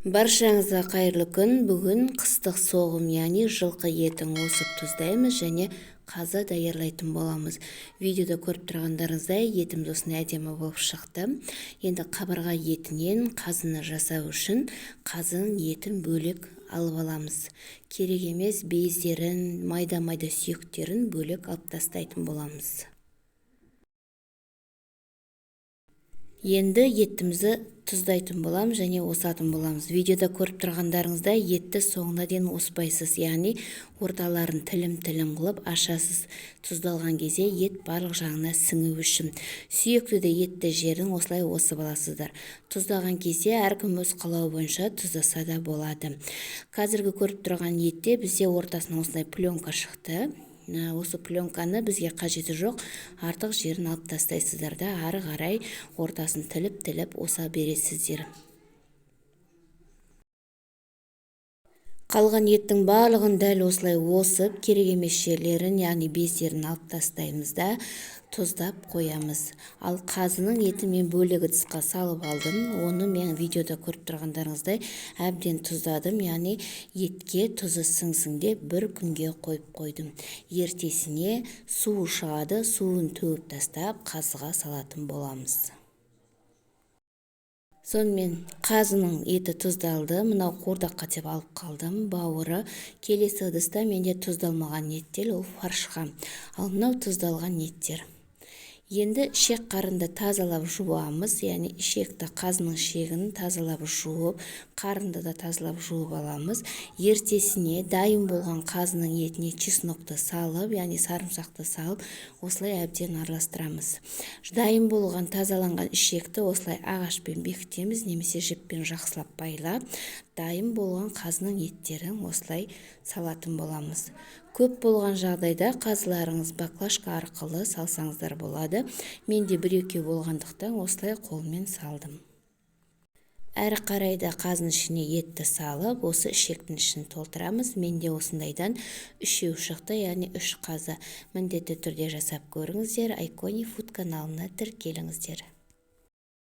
Баршаңызға қайырлы күн. Бүгін қыстық соғым, яғни жылқы етін осып тұздаймыз және қазы даярлайтын боламыз. Видеода көріп тұрғандарыңыздай, етіміз осындай әдемі болып шықты. Енді қабырға етінен қазыны жасау үшін қазының етін бөлек алып аламыз. Керек емес бездерін, майда-майда сүйектерін бөлек алып тастайтын боламыз. Енді етімізді тұздайтын боламыз және осатын боламыз. Видеода көріп тұрғандарыңыздай, етті соңына дейін оспайсыз, яғни орталарын тілім-тілім қылып ашасыз. Тұздалған кезде ет барлық жағына сіңу үшін. Сүйекті де етті жерін осылай осып аласыздар. Тұздаған кезде әркім өз қалауы бойынша тұздаса да болады. Қазіргі көріп тұрған етте бізде ортасынан осындай пленка шықты. Осы пленканы бізге қажеті жоқ, артық жерін алып тастайсыздар да, ары қарай ортасын тіліп-тіліп оса бересіздер. Қалған еттің барлығын дәл осылай осып, керек емес жерлерін, яғни бездерін алып тастаймыз да, тұздап қоямыз. Ал қазының етін мен бөлек ыдысқа салып алдым. Оны мен видеода көріп тұрғандарыңыздай әбден тұздадым, яғни етке тұзы сіңсін деп бір күнге қойып қойдым. Ертесіне суы шығады, суын төгіп тастап, қазыға салатын боламыз. Сонымен қазының еті тұздалды, мынау қуырдаққа деп алып қалдым, бауыры. Келесі ыдыста менде тұздалмаған еттер, ол фаршқа. Ал мынау тұздалған еттер. Енді ішек қарынды тазалап жуамыз, яғни ішекті, қазының ішегін тазалап жуып, қарынды да тазалап жуып аламыз. Ертесіне дайын болған қазының етіне чеснокты салып, яғни сарымсақты салып, осылай әбден араластырамыз. Дайын болған тазаланған ішекті осылай ағашпен бекітеміз немесе жіппен жақсылап байлап, дайын болған қазының еттерін осылай салатын боламыз. Көп болған жағдайда қазыларыңыз баклажка арқылы салсаңыздар болады. Менде бір-екеу болғандықтан осылай қолмен салдым. Әрі қарай да қазының ішіне етті салып, осы ішектің ішін толтырамыз. Менде осындайдан 3 шықты, яғни 3 қазы. Міндетті түрде жасап көріңіздер. Айкони Фуд каналына тіркеліңіздер.